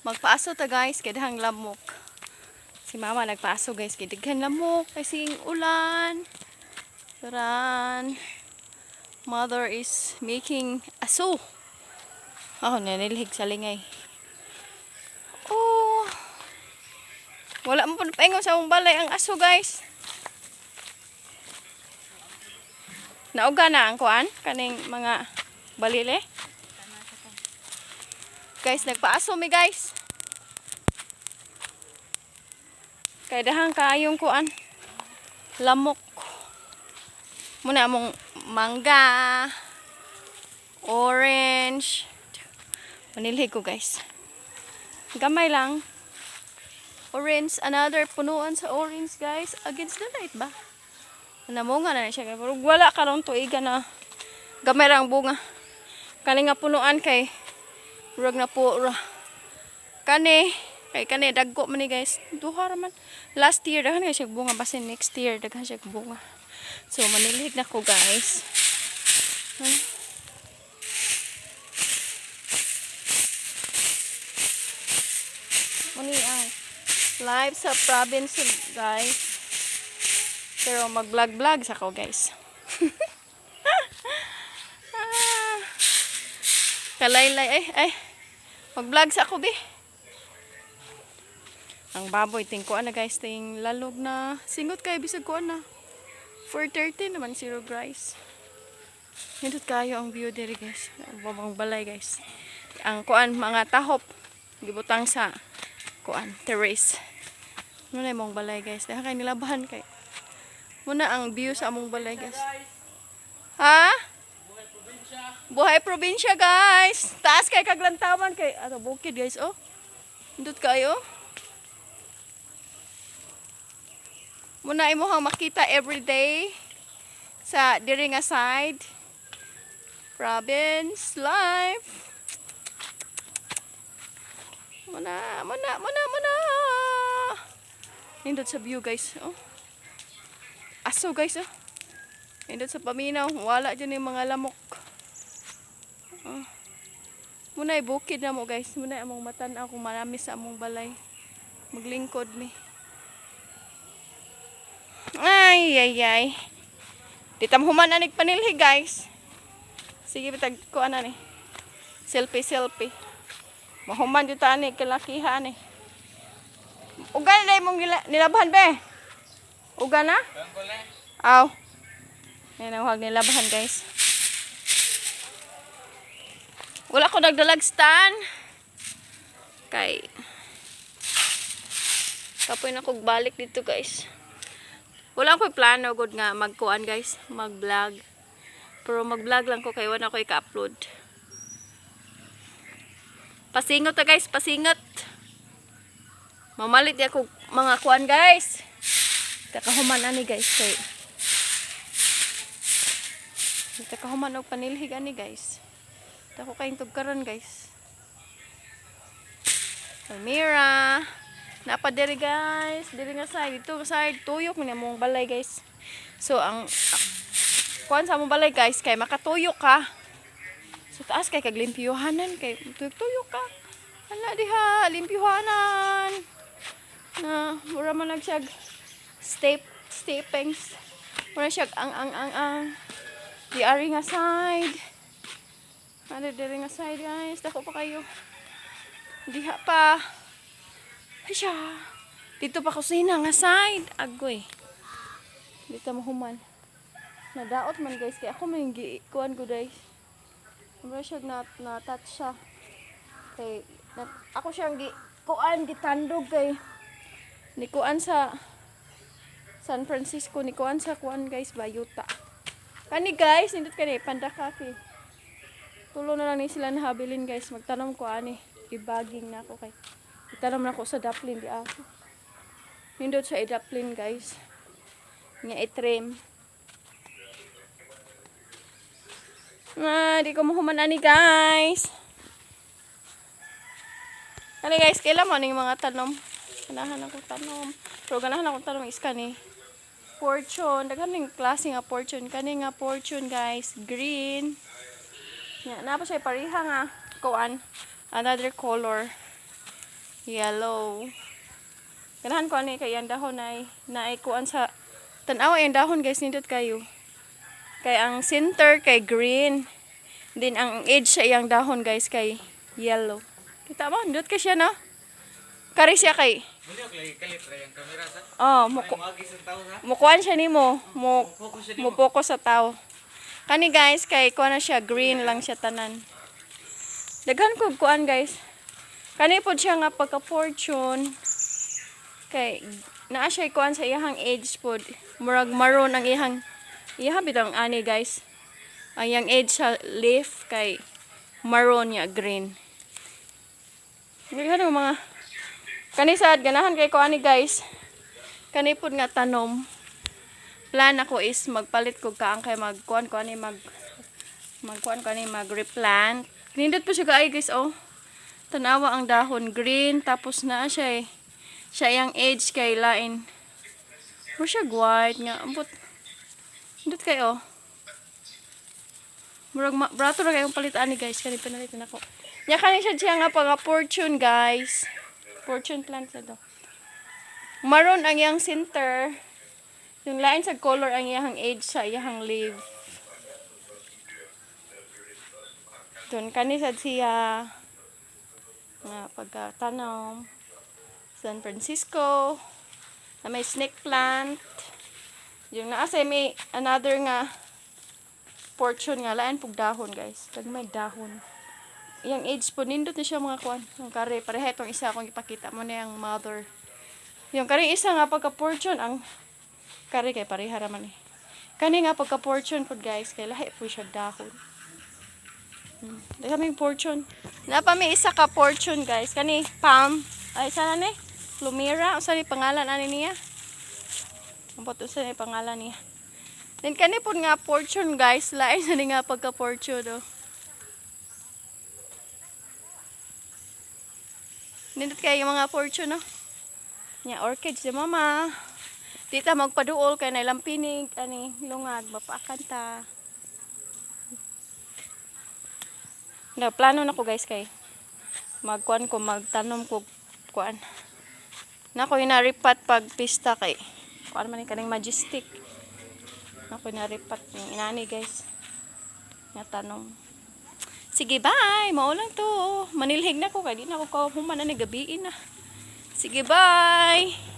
Magpaaso ta, guys, kay daghang lamok. Si mama nagpaaso, guys, kay daghan lamok kasi ulan. Taran. Mother is making aso. Oh, nanilhig sa lingay. Oh. Wala mo pa paingon sa among balay ang aso, guys. Nauga na ang kuan kaning mga balile. Guys, nagpaaso mi, guys. Kay dahang kaayong kuan. Lamok. Muna among mangga, orange. Manilhig ko, guys. Gamay lang. Orange, another punuan sa orange, guys. Against the light ba? Namunga na na siya. Pero wala karon tuiga na gamay ra ang bunga. Kani nga punuan kay murag na po ra. Kani kay kani dagko man ni, guys. Duha ra man. Last year daghan kay siya bunga, basin next year daghan siya bunga. So manilhig na ko, guys. Muni ang live sa province, guys. Pero mag-vlog-vlog sa ko, guys. Ah, kalaylay ay ay. Mag-vlog sa ako bi. Ang baboy ting kuan na, guys, ting lalog na. Singot kay bisag kuan na. 4:30 naman zero, guys. Nindot kayo ang view diri, guys. Ang babang balay, guys. Ang kuan, mga tahop gibutang sa kuan, terrace. Muna imong balay, guys. Dahil kay nilabahan kay. Muna ang view sa among balay, guys. Ha? Buhay probinsya, guys. Taas kay kaglantawan kay ato bukid, guys, oh. Nindot kayo. Muna imuhang makita every day sa diri nga side. Province life. Muna, muna, muna, muna. Nindot sa view, guys. Oh. Aso, guys, oh. Nindot sa paminaw. Wala dyan yung mga lamok. Oh. Muna ay bukid na mo, guys. Muna among matan-aw kung marami sa among balay. Maglingkod mi. Ay, ay, ay. Di tam human anig panilhi, guys. Sige, bitag ko ana ni. Selfie, selfie. Mahuman dito ani kalakihan ni. Uga na mong nilabhan be. Uga na? Aw. Yan ang huwag nilabahan, guys. Wala ko nagdalag stand. Kay kapoy na kog balik dito, guys. Wala ko'y plano gud nga magkuan, guys, mag-vlog. Pero mag-vlog lang ko kay wala ko ika-upload. Pasingot ta, guys, pasingot. Mamalit di ako mga kuan, guys. Takahuman ani, guys, kay takahuman og panilhig ani, guys. Dako kayong tugkaron, guys. Almira. Napa diri, guys. Diri nga side. Dito nga side. Tuyok man among balay, guys. So ang kuan sa among balay, guys, kay makatuyok ka. So taas kay kaglimpyuhanan kay tuyok-tuyok ka. Hala diha, limpyuhanan. Na mura man nag siyag steppings. Mura siya ang di ari nga side. Ano diri nga side, guys? Dako pa kayo. Diha pa. Ay siya. Dito pa kusina nga side. Agoy. Dito mo human. Nadaot man, guys, kay ako may gi kuan ko, guys. Mura siya na na touch siya. Kay na, ako siyang gi kuan, gitandog kay ni kuan sa San Francisco, ni kuan sa kuan, guys, Bayuta. Kani, guys, nindot kani panda coffee. Tulo na lang ni sila nahabilin, guys. Magtanom ko ani. Ibaging na ako kay itanom na ko sa daplin di ako. Nindot sa idaplin, guys. Nga i-trim. Ah, di ko mahuman ani, guys. Ani, guys, kailan mo ning mga tanom? Ganahan ako tanom. Pero ganahan akong tanom is kani. Fortune. Daghan ning klase nga fortune. Kani nga fortune, guys. Green. Ya, naa pa siya pareha nga kuan. Another color. Yellow. Ganahan ko ani kay ang dahon ay naay kuan sa tan-awa ang dahon, guys, nindot kayo. Kay ang center kay green. Then ang edge sa iyang dahon, guys, kay yellow. Kita mo, nindot kay siya, no? Kari siya kay Muli ako lagi kalit ra yung kamera sa. Oh, muko Muagi sa tao sa. Mukuan siya nimo, mo Focus siya nimo. mo focus sa tao. Kani, guys, kay kuan na siya, green lang siya tanan. Daghan ko kuan, guys. Kani pod siya nga pagka fortune kay naa siya kuan sa iyahang edge pod. Murag maroon ang iyahang iyaha bitong ani, guys. Ang iyang edge sa leaf kay maroon ya green. Daghan og mga kani sad ganahan kay ko ani, guys. Kani pod nga tanom, plan ako is magpalit ko kaang kay magkuan ko ani magkuan ko ani mag replant. Nindot po siya kaay, guys, oh. Tanawa ang dahon, green, tapos na siya eh. Siya iyang edge kay lain. Mo siya white nga ambot. Nindot kay, oh. Murag brato ra kayong palit ani, guys, kani pinalit nako. Nya kani siya siya nga pang fortune, guys. Fortune plant na to. Maroon ang iyang center. Yung lain sa color ang iyang edge sa iyang leaf. Doon kani sad siya nga pagkatanom. San Francisco na may snake plant. Yung naa sa may another nga fortune nga lain pug dahon, guys. Kag may dahon. Iyang edge po nindot ni siya mga kuan. Ang kare pareha itong isa akong ipakita mo na yung mother. Yung kare isa nga pagka fortune ang kare kay pareha ra man eh. Kani nga pagka fortune pud, guys, kay lahi po siya dahon. Daghan may fortune. Napa may isa ka fortune, guys. Kani palm ay sana ni Lumira, unsa ni pangalan ani niya? Ambot unsa ni pangalan niya. Then kani pud nga fortune, guys, lain sa ni nga pagka fortune, oh. Nindot kay yung mga fortune, no? Nya orchids si mama. Di ta magpaduol kay nailang pinig ani lungag mapaakan ta. Na plano na ko, guys, kay magkuan ko, magtanom ko kuan. Na ko inaripat pag pista kay kuan man ni kaning majestic. Na ko inaripat ni inani, guys. Nga tanom. Sige, bye. Mao lang to. Manilhig na ko kay di na ko human na ni gabi na. Sige, bye.